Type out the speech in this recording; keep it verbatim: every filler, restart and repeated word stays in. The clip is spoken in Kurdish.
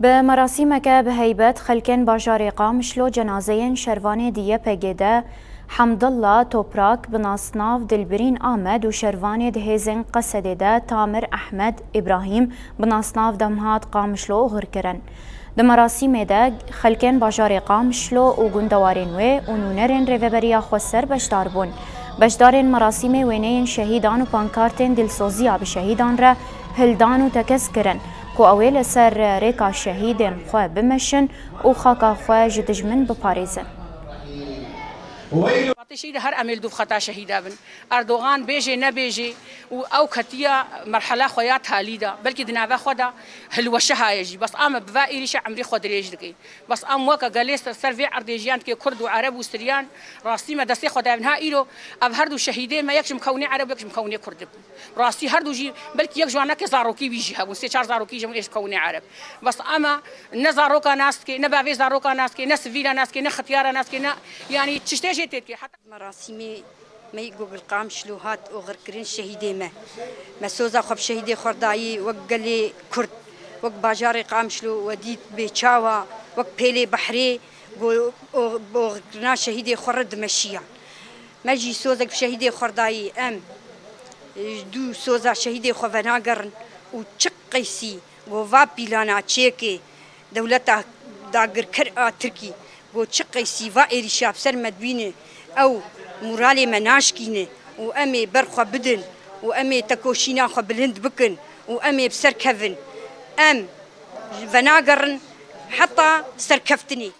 Bi merasîmeke bi heybet xelkên bajarê Qamişlo cenazeyên şervanê di Y P G de Hemdillah Toprak bi nasnav Dilbirîn Amed û şervanê di hêzên Qesedê de Tamir Ehmed Îbrahîm bi nasnav Demhat Qamişlo oxir kirin. Di merasîmê de xelkên bajarê Qamişlo û gundewarên wê û nûnerên Rêveberiya Xweser beşdar bûn. Beşdarên merasîmê wêneyên şehîdan û pankartên dilsoziya bi şehîdan re hildan û tekez kirin ku ew ê li ser rêka şehîdên xwe bimeşin û xaka xwe ji dijmin biparêzin. Fatê şehîd her em ê li dûv xeta şehîda bin. Erdogan bêjê nebêjê û ew ketiya merhela xwe ya talî de. Belkî di nava xwe de hilweşihaye jî. Bes em bi va êrîşa emrê xwe dirêj dikin. Bes em weke gelê ser, ser vê erdê jiyan dike Kurd û Ereb û Siryan, rastî me destê xwe dayê niha îro ev her du şehîdê me, yek ji mikewnê Ereb, yek ji mikewnê Kurd bû. Rastî her du jî belkî yek ji wan neke zarokî wî jî hebûn, sê çar zarokî ji min ê ji mikewnê Ereb. Bes ema ne zaroka nas dike, ne bavê zaroka nas dike, ne sivîla nas dike, ne xetiyara nas dike, ne, yanî çiştê jê tê dike. Heta Merasîmê me yê Gogil Qamişlo hat oxirkirin şehîdê me. Me soza xwe bi şehîdê xwe dayî wek gelê Kurd, wek bajarê Qamişlo we dît bê çawa, wek pêlê behrê go-, o-, bi oxirkirina şehîdê xwe re dimeşiyan. Me jî sozek bi şehîdê xwe dayî em, e, ji dû soza şehîdê xwe venagerin û çi qeysî go va pîlana çêkê dewleta dagirker a Tirkî, go çi qeysî va êrîşa bi ser me dibîne, ew moralê me naşkîne û em ê ber xwe bidin û em ê tekoşîna xwe bilind bikin û em ê bi ser kevin. Em venagerin heta serkeftinê.